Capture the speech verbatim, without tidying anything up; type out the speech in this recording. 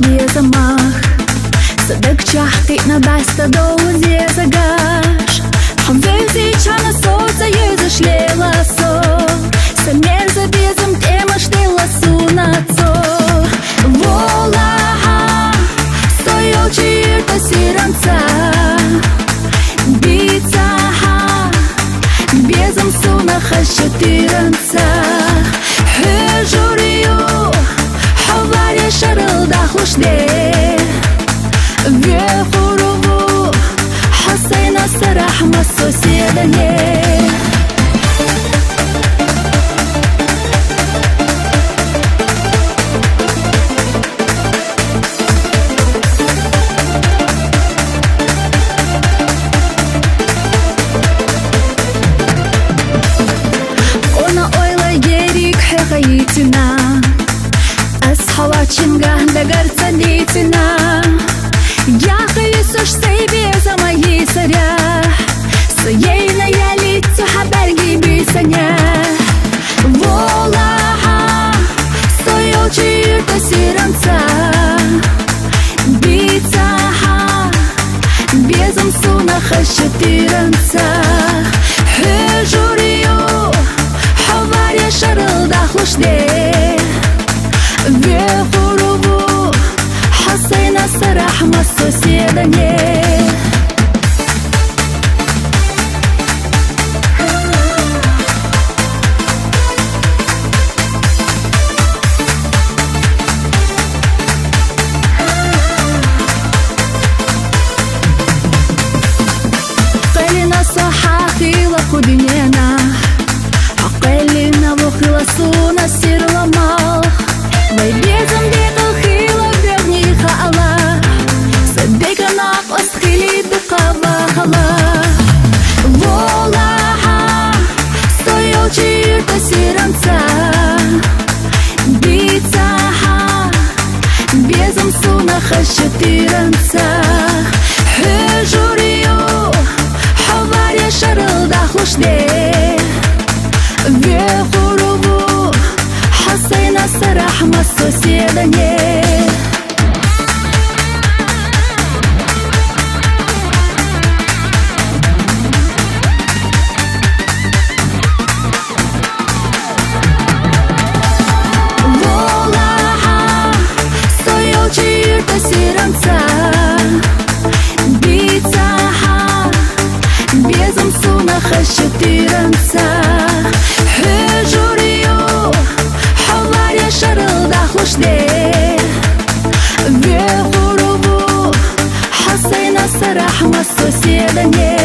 Безамах, са даг чахь кхиъна, бӀаьста довла зезагаш. Хьо везача хана соца езаш лела со. Са мерза безам тӀемаш делла сона цо. Волахьа, со йолча юрта сиранца. Бийцахьа, безам сона хазача тиранца. Хьежур ю хьо варе шарал дахлуш де. Вехур ву хьо сайна сарахьа, мас соседане. Къона ойла ерриг хьехайитина, аз хьалачингахь дагарца дитина. Яхъ йисуш сай безама йисаря, са яйна ялицу хьабарги бисаня. Волахьа, со йолча юрта сиранца. Бийцахьа, безам сона хазача тиранца. Хьежур ю хьо варе шарал дахлуш де. Вехур ву хьо сайна сарахьа, мас соседане. Къелина со хьахила кху дунена, хьо къелина вохила сона сирла мах. Вай безам декъал хила бегӀни хаала, са декана къост хили дукха вахала. Волахьа, со йолча юрта сиранца. Бийцахьа, безам сона хазача тиранца. Хьежур ю хьо варе шарал дахлуш де. Вехур ву хьо сайна сарахьа, мас соседане. Волахьа, со йолча юрта сиранца. Бийцахьа, безам сона хазача тиранца. Хьежур ю хьо варе шарал дахлуш де. Вехур ву хьо сайна сарахьа, мас соседане.